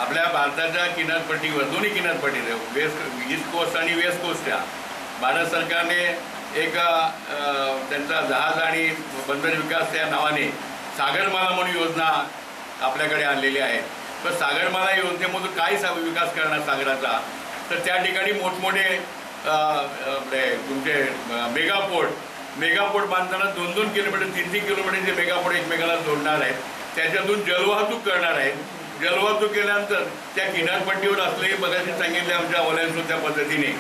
आपल्या भारताच्या किनारपट्टीवर, दोन्ही किनारपट्टीवर, वेस्ट ईस्ट कोस्ट आणि वेस्ट कोस्टच्या भारत सरकारने एक त्यांचा जहाज आणि बंदर विकास या नावाने सागरमाला म्हणून योजना आपल्याकडे आणलेली आहे. तर सागरमाला योजनेमधून काय विकास करणार सागराचा, तर त्या ठिकाणी मोठमोठे आपले तुमचे मेगापोर्ट बांधताना 2-2 किलोमीटर 3-3 किलोमीटरचे मेगापोर्ट एकमेकाला जोडणार आहेत. त्याच्यातून जलवाहतूक करणार आहेत. जलवाहतूक केल्यानंतर त्या किनारपट्टीवर असलेले, बघायचे सांगितले आमच्या ओलांसून त्या पद्धतीने,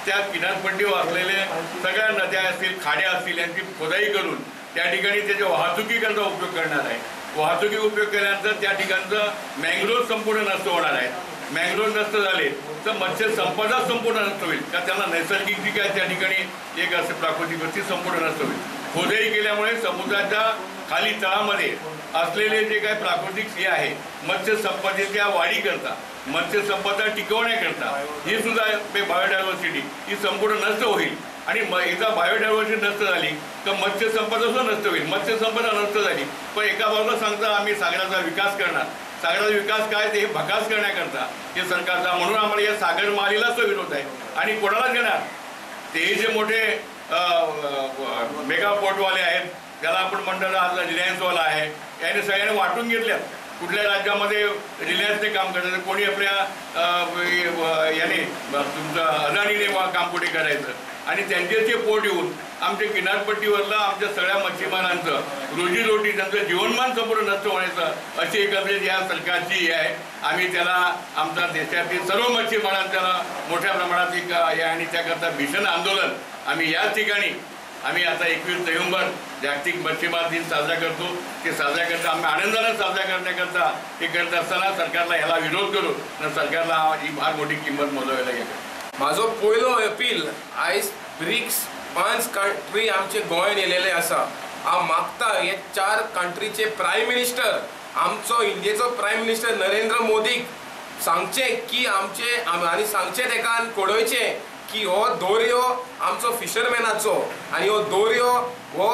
त्या किनारपट्टीवर असलेले सगळ्या नद्या असतील, खाड्या असतील, यांची खोदाई करून त्या ठिकाणी त्याच्या वाहतुकीकरता उपयोग करणार आहे. वाहतुकी उपयोग केल्यानंतर त्या ठिकाणचं मँग्रोव्ह संपूर्ण नष्ट होणार आहे. मँग्रोव्ह नष्ट झाले तर मत्स्य संपदा संपूर्ण नष्ट होईल, का त्यांना नैसर्गिक जी काय त्या ठिकाणी एक असे प्राकृतिक गोष्टी संपूर्ण नष्ट होईल. खोदाई केल्यामुळे समुद्राच्या खाली तळामध्ये असलेले जे काही प्राकृतिक हे आहे मत्स्य संपदेच्या वाढीकरता, मत्स्य संपदा टिकवण्याकरता ही सुद्धा बायोडायव्हर्सिटी ही संपूर्ण नष्ट होईल. आणि एकदा बायोडायव्हर्सिटी नष्ट झाली तर मत्स्य संपदा सुद्धा नष्ट होईल. मत्स्य संपदा नष्ट झाली पण एका बाजूला सांगता आम्ही सागराचा विकास करणार. सागराचा विकास काय, ते हे भकास करण्याकरता हे सरकारचा, म्हणून आम्हाला या सागरमालीला सुद्धा विरोध आहे. आणि कोणाला देणार, ते जे मोठे मेगा पोर्टवाले आहेत, ज्याला आपण म्हणतो आज रिलायन्सवाला आहे, याने सगळ्यांनी वाटून घेतल्यात. कुठल्या राज्यामध्ये रिलायन्सने काम करायचं, कोणी आपल्या याने तुमचं अदानीने काम कुठे करायचं, आणि त्यांचे ते पोट येऊन आमच्या किनारपट्टीवरला आमच्या सगळ्या मच्छीमारांचं रोजीरोटी, त्यांचं जीवनमान संपूर्ण नष्ट होण्याचं अशी एकंदरीत या सरकारची हे आहे. आम्ही त्याला आमचा देशातील सर्व मच्छीमारांना मोठ्या प्रमाणात एक हे आणि त्याकरता भीषण आंदोलन आम्ही याच ठिकाणी आम्ही आता 21 नोव्हेंबर जागतिक मच्छीमार दिन साजरा करतो. ते साजरा करता आम्ही आनंदानं साजरा करण्याकरता हे करत असताना सरकारला ह्याला विरोध करू आणि सरकारला ही फार मोठी किंमत मोजावी लागेल. म्हाजो पयलो अपील, आयज ब्रिक्स 5 कंट्री आमचे गोंयान येयलेले आसा. हांव मागता हे 4 कंट्रीचे प्रायम मिनिस्टर, आमचो इंडियेचो प्रायम मिनिस्टर नरेंद्र मोदीक सांगचें की आमचे आनी सांगचें तेका आनी कळोवचें की हो दोरयो आमचो फिशरमॅनाचो आनी हो दोरयो हो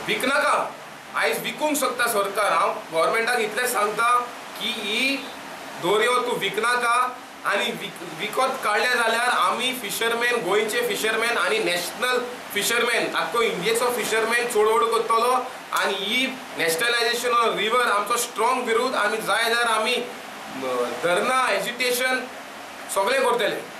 विकनाका. आयज विकूंक शकता सरकार. हांव गव्हर्मेंटाक इतलें सांगता की ही दोरयो तूं विकनाका आनी विकत काडले जाल्यार आमी फिशरमॅन, गोंयचे फिशरमॅन आनी नॅशनल फिशरमॅन, आख्खो इंडियेचो फिशरमॅन चळवळ करतलो आनी ही नॅशनलायजेशन ऑफ रिवर आमचो स्ट्रॉंग विरोध. आमी जाय जाल्यार आमी धरणां, एजिटेशन सगळें करतले.